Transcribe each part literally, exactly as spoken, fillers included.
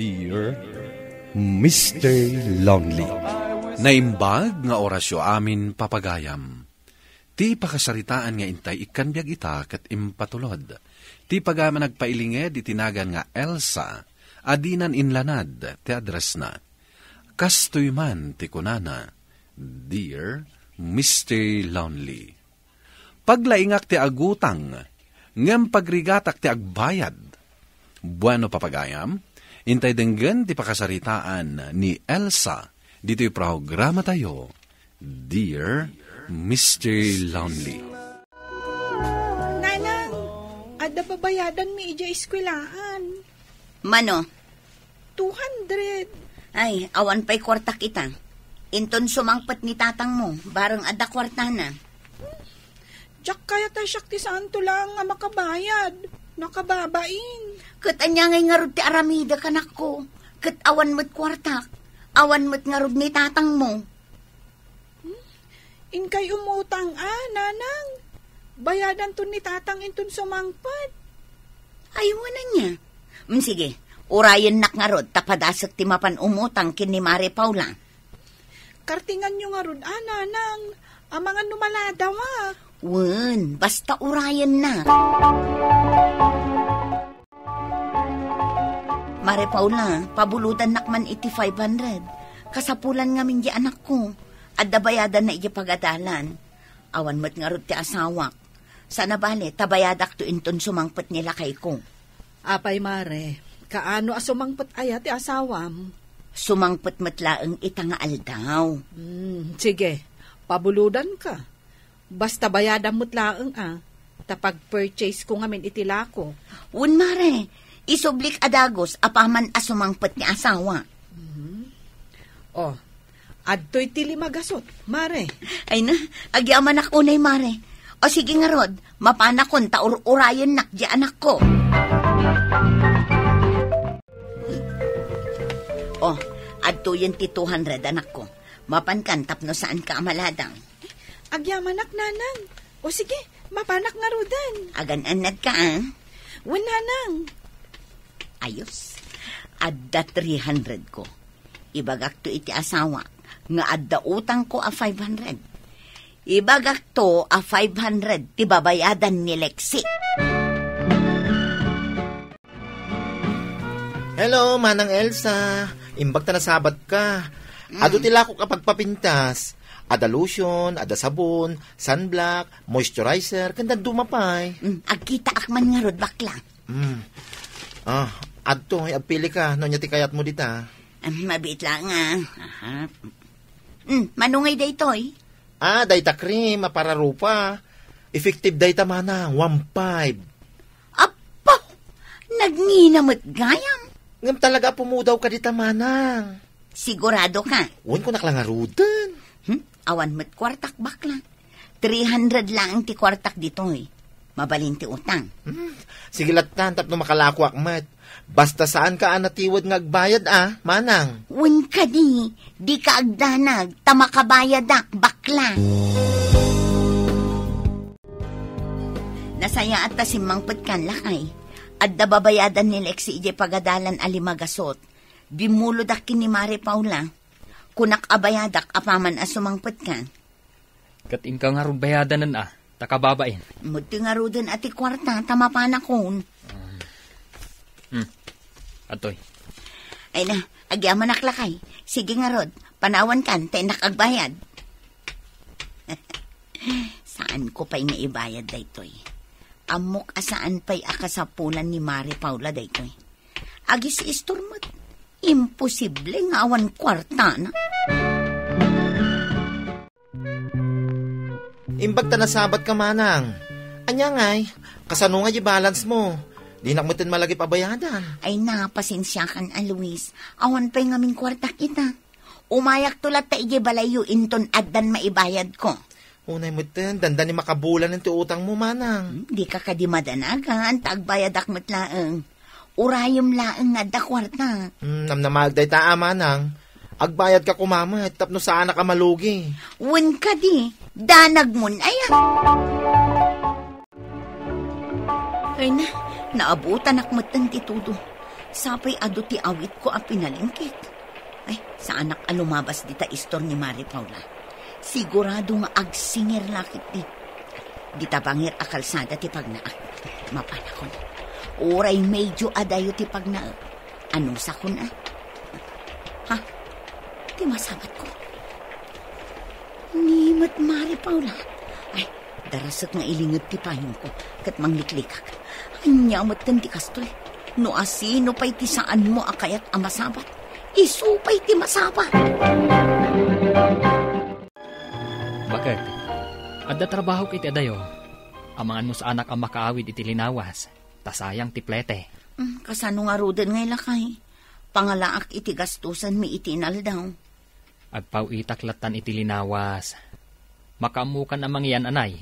Dear Mister Lonely. Naimbag nga orasyo amin, papagayam. Ti pakasaritaan nga intay ikkan biag ita ket impatulod. Ti pagayam a nagpailinged iti nagan nga Elsa, a dinan inlanad ti addressna. Kastoy man ti kunana, "Dear Mister Lonely." Paglaingak ti agutang, ngem pagrigatak ti agbayad. Bueno, papagayam, intay denggen ti pakasaritaan ni Elsa ditoy programatayo, Dear Mister Lonely. Nanang, adda babayadanmi idiay eskwelaan. Mano? Two hundred. Ay, awan pay kuartak ita. Inton sumangpet ni tatangmo, bareng adda kuartana. Diak kayat a siak ti saanto laeng a makabayad. Nakababain. Ket ania ngay ngarud ti aramidek, anakko? Ket awan met kuartak. Awan met ngarud ni tatangmo. Hmm? Inkay umutang a, nanang? Bayadanton ni tatang inton sumangpet. Ay, wen ania. Mm, sige, urayennak ngarud ta padasek ti mapan umutang ken ni Mare Paula. Kartinganyo ngarud a, nanang. Amangan no maladaw a. Wen, basta urayennak. Mare Paula, pabulodannak man iti five hundred. Kasapulan ngamin di anakko. Adda bayadanna iti pagadalan. Awan met ngarud ti asawak. Saan a bale, ta bayadakto inton sumangpet ni lakayko. Apay, Mare, kaano a sumangpet aya ti asawam? Sumangpet met laeng ita nga aldaw. Hmm, sige, pabulodanka. Basta bayadam met laeng a, ta pag-purchase ko ngamin iti lako. Wen, Mare, isublik a dagus apaman a sumangpet ni asawa. Mhm. Oh, adtoy ti lima gasut, Mare. Ay na, agyamanak unay, Mare. O sige ngarud, mapanakon ta ur-urayennak di anakko. Oh, adtoyen ti two hundred, anakko. Mapankan tapno saanka a maladaw. Agyamanak, nanang. O sige, mapanak ngaruden. Agan-annadka, a? Wen, nanang. Ayos. Adda three hundred ko. Ibagakto iti asawa nga adda utangko a five hundred. Ibagakto a five hundred ti babayadan ni Lexi. Hello, Manang Elsa. Imbag ta nasabatka. Mm. Adu ti lakok a pagpapintas. Ada lotion, ada sabon, sunblock, moisturizer, ken dadduma pay. Mm, agkitaak man ngarud, bakla. Mm. Ah, adto, ay, agpilika, no ania ti kayatmo dita. Ah, mabiit laeng, a. Aha. Mm, mano ngay daytoy? Ah, dayta cream a para rupa. Effective dayta, manang, one five. Appo! Nagngina met gayam. Ngem talaga a pumudawka dita, manang. Siguradoka? Wen, kunak la ngaruden. Hmm? Awan met kuartak, bakla. Three hundred laeng ti kuartak ditoy. Mabalin ti utang. Hmm, sige lattan tapno makalakoak met. Basta saanka a natiwed nga agbayad a, manang. Wen kadi, dika agdanag, ta makabayadak, bakla. Nasayaat ta simmangpetkan, lakay. Adda babayadan ni Lexi idiay pagadalan a lima gasut. Bimmulodak ken ni Mare Paula. Kunak a bayadak apaman a sumangpetka. Ket inka ngarud bayadanen a, ta kababain. Met ti ngaruden a ti kuarta, ta mapanakon. Hmm. Adtoy. Ay na, agyamanak lakay. Sige ngarud, panawankan, ta innak agbayad. Saanko pay nga ibayad daytoy. Ammok a saan pay a kasapulan ni Mare Paula daytoy. Agis-istor met. Imposible nga awan kuartana. Imbag ta nasabatka, manang. Ania ngay? Kasano nga di balance mo? Dinak metten malagip a bayadan. Ay na, pasensiakan a, Luis. Awan pay ngamin kuartak ita. Umayakto latta idiay balayyo inton addan maibayadko. Unay metten, dandani makabulanen ti utangmo, manang. Hmm, dika kadi madanagan, ta agbayadak met laeng. Urayem laeng nga adda kuarta. Hmm, namnamaeg dayta a, manang. Agbayadka koma met tapno saanak a malugi. Wen kadi, danagmon aya. Ay na, naabutanak metten ti tudo. Sapay adu ti awitko a pinalingkit. Ay, saanak a lumabas dita istor ni Mari Paula. Sigurado nga agsingir la ketdi. Dita bangir a kalsada ti pagnaak. Mapanakon. Uray medyo adayo ti pagnaak. Anusakon a? Ha? Ti masabatko. Ni met Mari Paula. Ay, darasek nga ilinget ti payongko ket mangliklikak. Ania metten ti kastoy? No asino pay ti saanmo a kayat a masabat, isu pay ti masabat. Baket, adda trabahok iti adayo. Amangan no saanak a makaawid iti linawas, ta sayang ti plete. Mm, kasano ngaruden ngay, lakay? Pangalaak iti gastusanmi iti inaldaw. Agpaw-itak lattan iti linawas. Makaammokan a mangiyan, anay?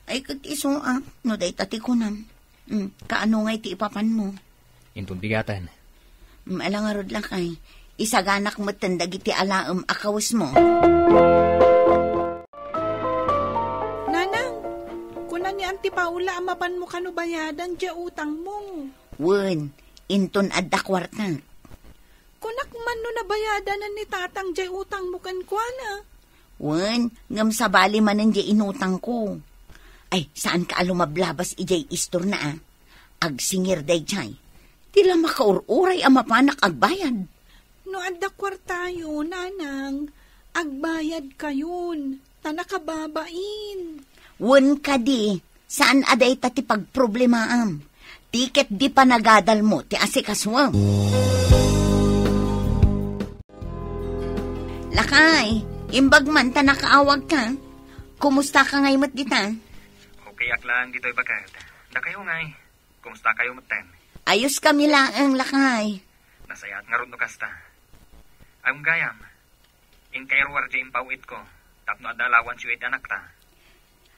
Ay, ket isu a, no dayta ti kunam. Mm, kaano ngay ti ipapanmo? Inton bigaten. Mm, ala ngarud, lakay. Isaganak metten dagiti alaem a kawesmo. Nanang, kuna ni Auntie Paula a mapanmo kano bayadan diay utangmo. Wen, inton adda kuarta. Kunak man no nabayadanan ni tatang diay utangmo kenkuana. Wen, ngem sabali manen diay inutangko. Ay, saanka a lumablabas idiay istorna a. Agsingir daydiay. Ti la makaur-uray a mapanak agbayad. No adda kuartayo, nanang, agbayadkayon, ta nakababain. Wen kadi, saan a dayta ti pagproblemaam. Ti ket di panagadalmo ti asikasuem. Lakay, imbag man ta nakaawagka. Kumustaka ngay met dita? Okay ak laeng ditoy, baket. Dakayo ngay, kumustakayo metten? Ayoskami laeng, lakay. Nasayaat ngarud no kasta. Ay, gayam, inkay ruar diay impaw-itko tapno adda alawansyo iti anakta.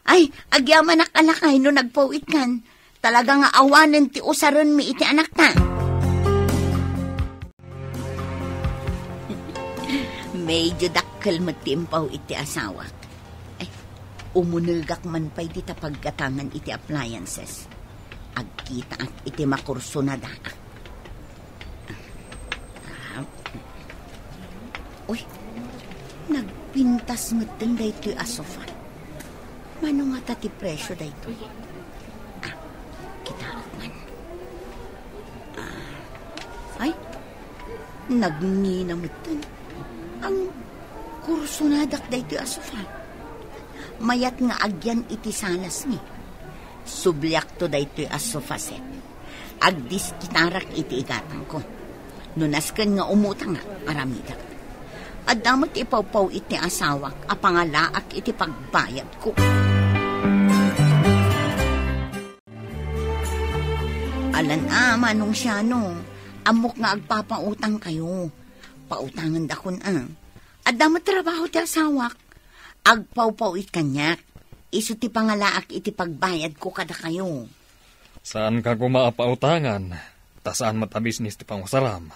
Ay, agyamanak a, lakay, no nagpaw-itkan. Talaga nga awanen ti usarenmi iti anakta. Medyo dakkel met ti impaw-it ti asawak. Ay, umunegak man pay dita paggatangan iti appliances. Agkitaak iti makursunadaak. Ah. Uy, nagpintas metten daytoy a sofa. Mano ngata ti presio daytoy? Ah, kitaak man. Ah, ay, nagngina metten. Ang kursunadak daytoy a sofa. Mayat nga agyan iti salasmi. Subliakto daytoy a sofa set. Agdiskitarak iti igatangko. No nasken nga umutangak, aramidek. Adda met ipawpaw iti asawak a pangalaak iti pagbayadko. Alan a, Manong Siano, ammok nga agpapautang kayo. Pautangandakon a. Adda met trabaho ti asawak. Agpawpaw-it kaniak. Isu ti pangalaak iti pagbayadko kadakayo. Saanka koma a pautangan, ta saan met a bisnis ti pangusaram.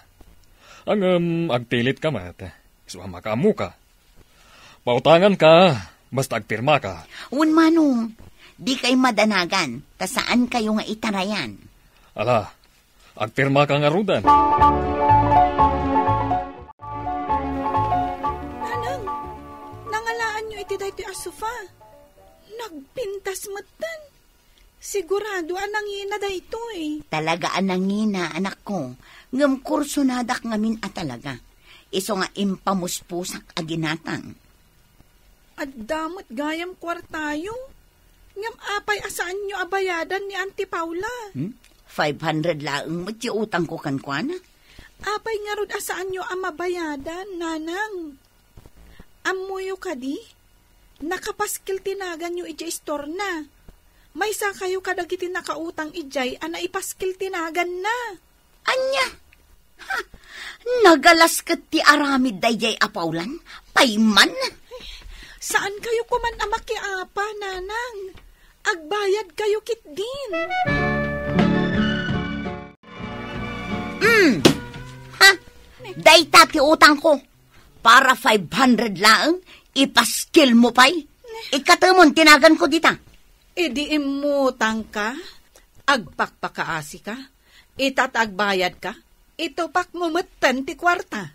Ngem agtilitka met, isu a makaammoka. Pautanganka, basta agpirmaka. Wen, Manong, dikay madanagan, ta saankayo nga itarayan. Ala, agpirmaka ngaruden. Nanang, nangalaanyo iti daytoy a sofa. Nagpintas metten. Sigurado a nangina daytoy. Talaga a nangina, anakko. Ngem kursunadak ngamin a talaga. Isu nga impamuspusak a ginatang. Adda met gayam kuartayo. Ngem apay a saanyo a bayadan ni Auntie Paula? Hmm? Five hundred laeng met ti utangko kenkuana. Apay ngarud a saanyo a mabayadan, Nanang? Ammoyo kadi? Nakapaskil ti naganyo idiay istorna. Maysakayo kadagiti nakautang idiay a naipaskil ti naganna. Ania? Ha? Nagalas ket ti aramid daydiay a Paulan? Payman? Saankayo koman a makiapa, Nanang. Agbayadkayo ketdin. Mm. Ha? Dayta ti utangko. Para five hundred laeng, ipaskilmo pay? Ikatemon ti naganko dita. Idi immutangka, agpakpakaasika, Ita ta agbayadka, itupakmo metten ti kuarta.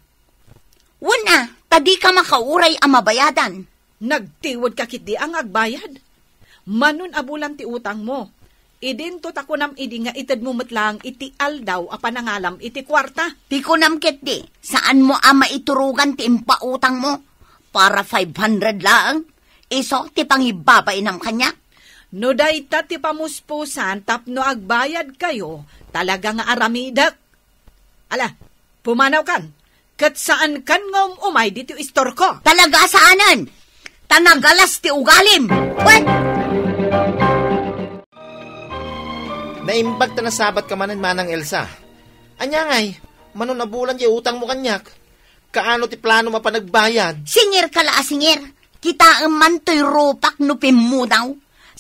Wen a, ta dika makauray a mabayadan. Nagtiwedka ketdi a nga agbayad. Manon a bulan ti utangmo. Idinto ta kunam idi nga itedmo met laeng iti aldaw a panangalam iti kuarta. Ti kunam ketdi, saanmo a maiturogan ti impautangmo. Para five hundred laeng, isu ti pangibabainam kaniak. No dayta ti pamuspusan tapno agbayadkayo, talaga nga aramidek. Ala, pumanawkan, ket saankan nga um-umay ditoy istorko. Talaga a saanen! Ta nagalas ti ugalim! Wen! Naimbag ta nasabatka manen, Manang Elsa. Ania ngay, manon a bulan diay utangmo kaniak? Kaano ti planom a panagbayad? Singirka la a singir. Kitaem man toy rupak no pimmudaw.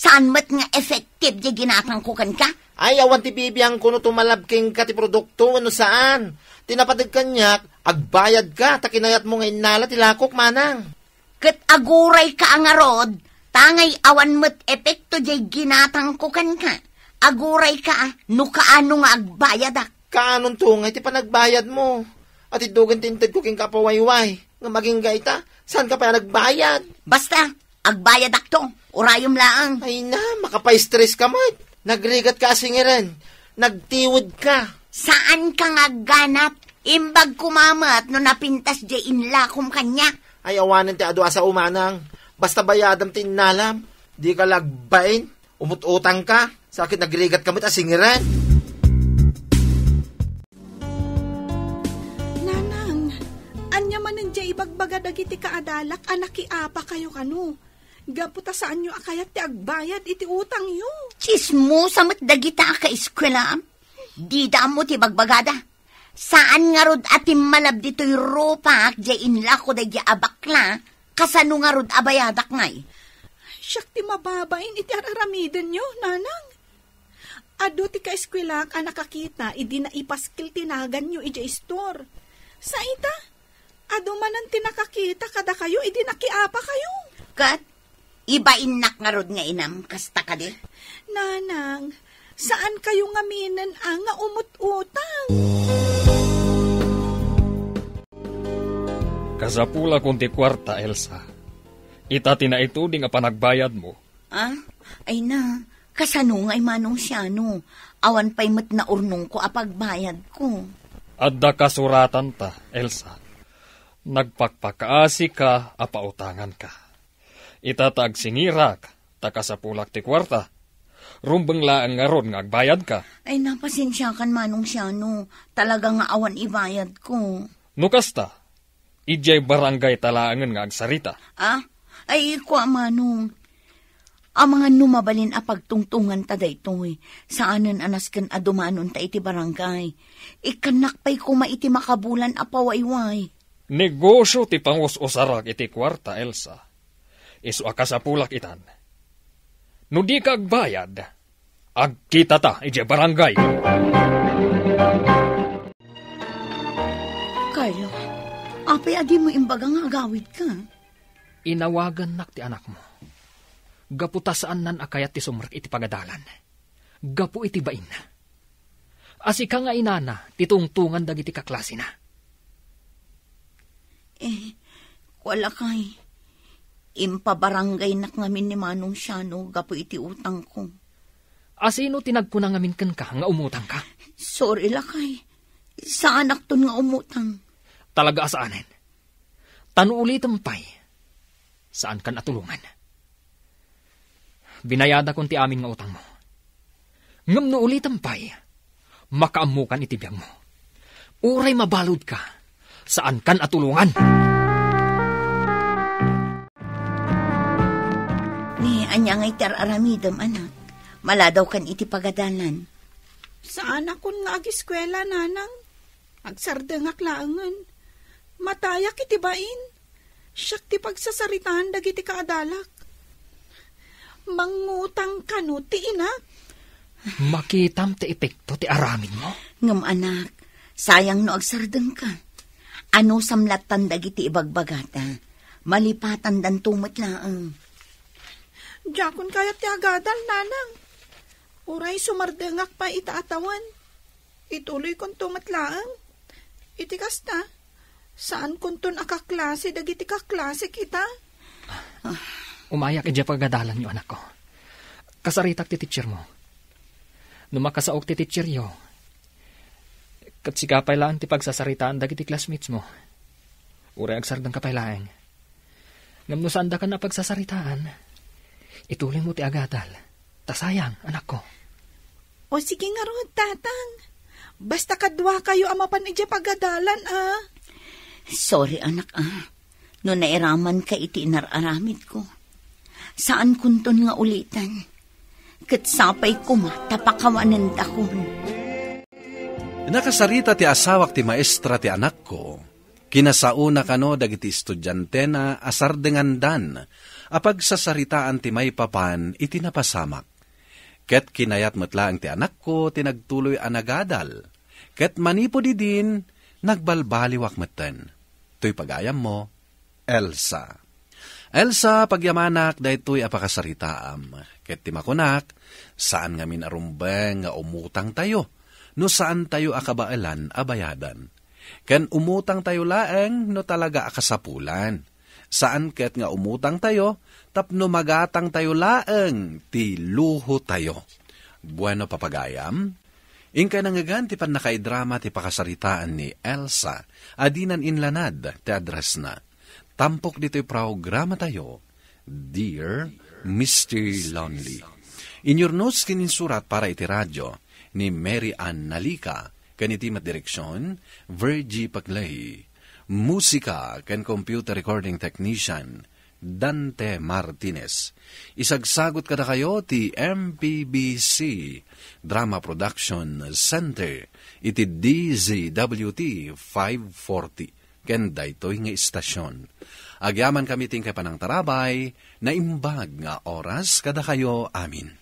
Saan met nga effective diay ginatangko kenka. Ay, awan ti bibiangko no tumalab kenka ti produkto wenno saan. Ti napategko kaniak, agbayadka ta kinayatmo nga innala ti lakok, Manang. Ket agurayka a ngarud, ta ngay awan met epekto diay ginatangko kenka. Agurayka a no kaano nga agbayadak. Kaanonto ngay ti panagbayadmo? Atiddogen ti intedko kenka a pawayway. Ngem agingga ita, saanka pay a nagbayad? Basta, agbayadakto. Urayem laeng. Ay na, makapaistreska met. Nagrigatka a singiren. Nagtiwedka. Saanka nga agganat. Imbag koma met no napintas diay inlakom kaniak. Ay, awanen ti adu a sao, Manang. Basta bayadam ti innalam. Dika la agbain. Umut-utangka, sakit nagrigatka met a singiren. Nanang, ania manen diay ibagbaga dagiti kaadalak a nakiapakayo kano? Gapu ta saanyo a kayat ti agbayad iti utangyo. Tsismosa met dagita a kaeskuelaam. Dida ammo ti bagbagada. Saan ngarud a timmalab ditoy rupak diay inlako daydiay a bakla, kasano ngarud a bayadak ngay? Siak ti mababain iti ar-aramidenyo, Nanang. Adu ti kaeskuelaak a nakakita idi naipaskil ti naganyo idiay istor. Sa ita, adu manen ti nakakita kadakayo idi nakiapakayo. Ket ibainnak ngarud nga inam, kasta kadi? Nanang, saankayo ngaminen a nga umut-utang. Kasapulakon ti kuarta, Elsa. Ita ti naituding a panagbayadmo. Ah? Ay na, kasano ngay, Manong Siano? Awan pay met naurnongko a pagbayadko. Adda kasuratanta, Elsa. Nagpakpakaasika a pautanganka. Ita ta agsingirak, ta kasapulak ti kuarta. Rumbeng laeng ngarud nga agbayadka. Ay, napasensiakan, Manong Siano. Talaga nga awan ibayadko. No kasta, idiay barangay ta laengen nga agsarita. Ah? Ay, kua, Manong. Amangan no mabalin a pagtungtonganta daytoy, saanen a nasken a dumanonta iti barangay. Ikkannak pay koma iti makabulan a pawayway. Negosio ti pangus-usarak iti kuarta, Elsa. Isu a kasapulak itan. No dika agbayad, agkitata idiay barangay. Carlo, apay a dimo imbaga nga agawidka? Inawagannak ti anakmo. Gapu ta saannan a kayat ti sumrek iti pagadalan. Gapu iti bainna. A sika nga inana ti tungtongan dagiti kaklasina. Eh, kua lakay. Impabaranggaynak ngamin ni Manong Siano gapu iti utangko. A sino ti nagkuna ngamin kenka nga umutangka? Sorry lakay. Saanakton nga umutang. Talaga a saanen. Ta no ulitem pay, saankan a tulongan. Binayadakon ti amin nga utangmo. Ngem no ulitem pay, makaammokan iti biagmo. Uray mabaludka, saankan a tulongan. Ni, ania ngay ti ar-aramidem, anak? Maladawkan iti pagadalan. Saanakon nga agiskuela, Nanang. Agsardengak laengen. Matayak iti bain. Siak ti pagsasaritaan dagiti kaadalak. Mangngutang kano ti inak. Makitam ti epekto ti aramidmo. Ngem anak, sayang no agsardengka. Anusam lattan dagiti ibagbagata. Malipatandanto met laeng. Diakon kayat ti agadal, Nanang. Uray sumardengak pay ita a tawen. Ituloykonto met laeng. Iti kasta, saankonton a kaklase dagiti kaklasek ita. Umayak idiay pagadalanyo, anakko. Kasaritak ti teachermo. No makasaok ti teacheryo, ket sika pay laeng ti pagsasaritaan dagiti classmatesmo. Uray agsardengka pay laeng. Ngem no saandakan a pagsasaritaan, ituloymo ti agadal. Ta sayang, anakko. O sige ngarud, Tatang. Basta kaduakayo a mapan idiay pagadalan, a. Sorry, anak, a. No nairamanka iti inar-aramidko. Saankonton nga uliten. Ket sapay koma ta pakawanendakon. Nakasarita ti asawak ti maestra ti anakko. Kinasaona kano dagiti estudiantena a sardengandan a pagsasaritaan ti maipapan iti napasamak. Ket kinayat met laeng ti anakko ti nagtuloy a nagadal. Ket manipud idin, nagbalbaliwak metten. Toy pagayammo, Elsa. Elsa, pagyamanak daytoy a pakasaritaam. Ket ti makunak, saan ngamin a rumbeng nga umutangtayo no saantayo a kabaelan a bayadan. Ken umutangtayo laeng no talaga a kasapulan. Saan ket nga umutangtayo tapno magatangtayo laeng ti luhotayo. Bueno, papagayam, inkay nangngegan ti pannakaidrama ti pakasaritaan ni Elsa a dinan inlanad ti addressna. Tampok ditoy programatayo, Dear Mister Lonely. Inyurnos ken insurat para iti radio ni Mary Ann Nalica, ken iti met direksion, Virgie Paclay. Musika ken computer recording technician, Dante Martinez. Isagsagut kadakayo ti M P B C Drama Production Center iti D Z W T five forty ken daytoy nga istasion. Agyamankami ti inkay panangtarabay, naimbag nga oras kadakayo amin.